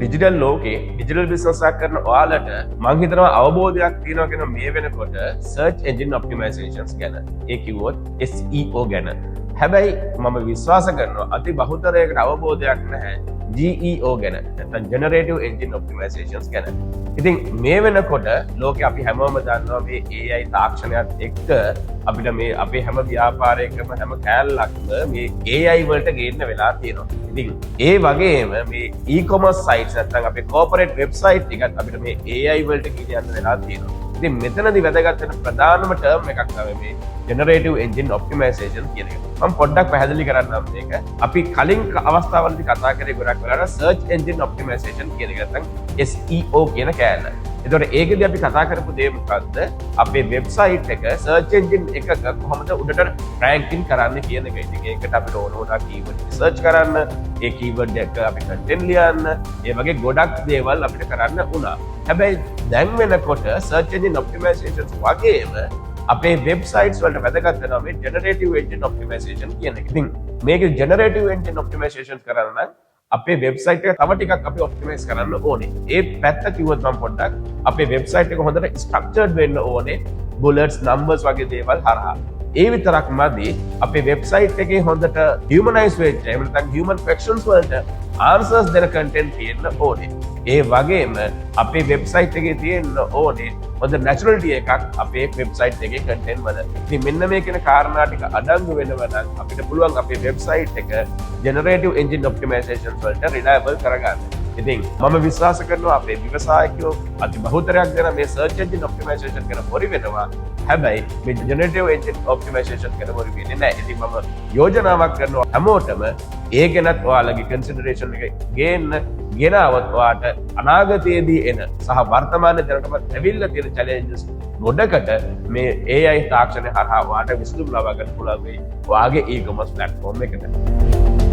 Digital ලෝකේ digital business එකක් කරන ඔයාලට මං හිතනවා අවබෝධයක් තියෙනවා කියන මේ වෙනකොට සර්ච් එන්ජින් ඔප්ටිමයිසේෂන්ස් ගැන. ඒ කිව්වොත් SEO ගැන. හැබැයි මම විශ්වාස කරනවා අති බහුතරයකට අවබෝධයක් නැහැ GEO ගැන, නැත්නම් ජෙනරේටිව් එන්ජින් ඔප්ටිමයිසේෂන්ස් ගැන. ඉතින් මේ වෙනකොට ලෝකේ අපි හැමෝම දන්නවා මේ AI තාක්ෂණයත් එක්ක අපිට මේ අපේ හැම ව්‍යාපාරයකම හැම කෑල්ලක්ම මේ AI වලට ගේන්න වෙලා තියෙනවා. ඉතින් ඒ වගේම මේ e-commerce sites නැත්නම් අපේ corporate website එකත් අපිට මේ AI වලට ගෙනියන්න වෙලා තියෙනවා. ඉතින් මෙතනදි වැදගත් වෙන ප්‍රධානම ටර්ම් එකක් තමයි මේ ජෙනරේටිව් එන්ජින් ඔප්ටිමයිසේෂන් කියන එක. මම පොඩ්ඩක් පැහැදිලි කරන්නම් මේක. අපි කලින් අවස්ථාවලදී කතා කරේ ගොඩක් වෙලාවට සර්ච් එන්ජින් ඔප්ටිමයිසේෂන් කියන එක, නැත්නම් SEO කියන කෑල්ල. එතකොට ඒකෙදි අපි කතා කරපු දේ මොකද්ද? අපේ වෙබ්සයිට් එක සර්ච් එන්ජින් එකක කොහොමද උඩට රෑන්කින් කරන්න කියන එක. ඉතින් ඒකට අපිට ඕන වුණා කීවර්ඩ් රිසර්ච් කරන්න, ඒ කීවර්ඩ් එක අපි කන්ටෙන්ට් ලියන්න, ඒ වගේ ගොඩක් දේවල් අපිට කරන්න වුණා. හැබැයි දැන් වෙනකොට සර්ච් එන්ජින් ඔප්ටිමයිසේෂන්ස් වගේම අපේ වෙබ්සයිට්ස් වලට වැදගත් වෙනවා මේ ජෙනරේටිව් එන්ජින් ඔප්ටිමයිසේෂන් කියන එක. ඉතින් මේක ජෙනරේටිව් එන්ජින් ඔප්ටිමයිසේෂන් කරන්න නම් අපේ වෙබ්සයිට් එක තව ටිකක් අපි ඔප්ටිමයිස් කරන්න ඕනේ. ඒ පැත්ත කිව්වොත් මම පොඩ්ඩක්, අපේ වෙබ්සයිට් එක හොඳට ස්ට්‍රක්චර්ඩ් වෙන්න ඕනේ, බුලට්ස්, නම්බර්ස් වගේ දේවල් හරහා. ඒ විතරක් මදි, අපේ වෙබ්සයිට් එකේ හොඳට හියුමනයිස් වෙච්ච, එහෙම නැත්නම් හියුමන් ක්වෙස්චන්ස් වලට ආන්සර්ස් දෙන කන්ටෙන්ට් තියෙන්න ඕනේ. ඒ වගේම අපේ වෙබ්සයිට් එකේ තියෙන්න ඕනේ හොඳ නැචරලිටි එකක් අපේ වෙබ්සයිට් එකේ කන්ටෙන්ට් වල. ඉතින් මෙන්න මේ කියන කාරණා ටික අඩංගු වෙනවා නම් අපිට පුළුවන් අපේ වෙබ්සයිට් එක ජෙනරේටිව් එන්ජින් ඔප්ටිමයිසේෂන්ස් වලට රිලයබල් කරගන්න. ඉතින් මම විශ්වාස කරනවා අපේ ව්‍යවසායකයෝ අති බහුතරයක් ගැන මේ සර්ච් එන්ජින් ඔප්ටිමයිසේෂන් ගැන වොරි වෙනවා. හැබැයි මේ ජෙනරේටිව් එන්ජින් ඔප්ටිමයිසේෂන් ගැන වොරි වෙන්නේ නැහැ. ඉතින් මම යෝජනාවක් කරනවා හැමෝටම ඒ ගැනත් ඔයාලගේ කන්සිඩරේෂන් එක ගේන්න. ගෙනාවත් ඔයාට අනාගතයේදී එන සහ වර්තමානයේ දැනටමත් ඇවිල්ලා තියෙන චැලෙන්ජස් ගොඩකට මේ AI තාක්ෂණය හරහා ඔයාට විසඳුම් ලබා ගන්න පුළුවන් වෙයි ඔයාගේ e-commerce platform එකට.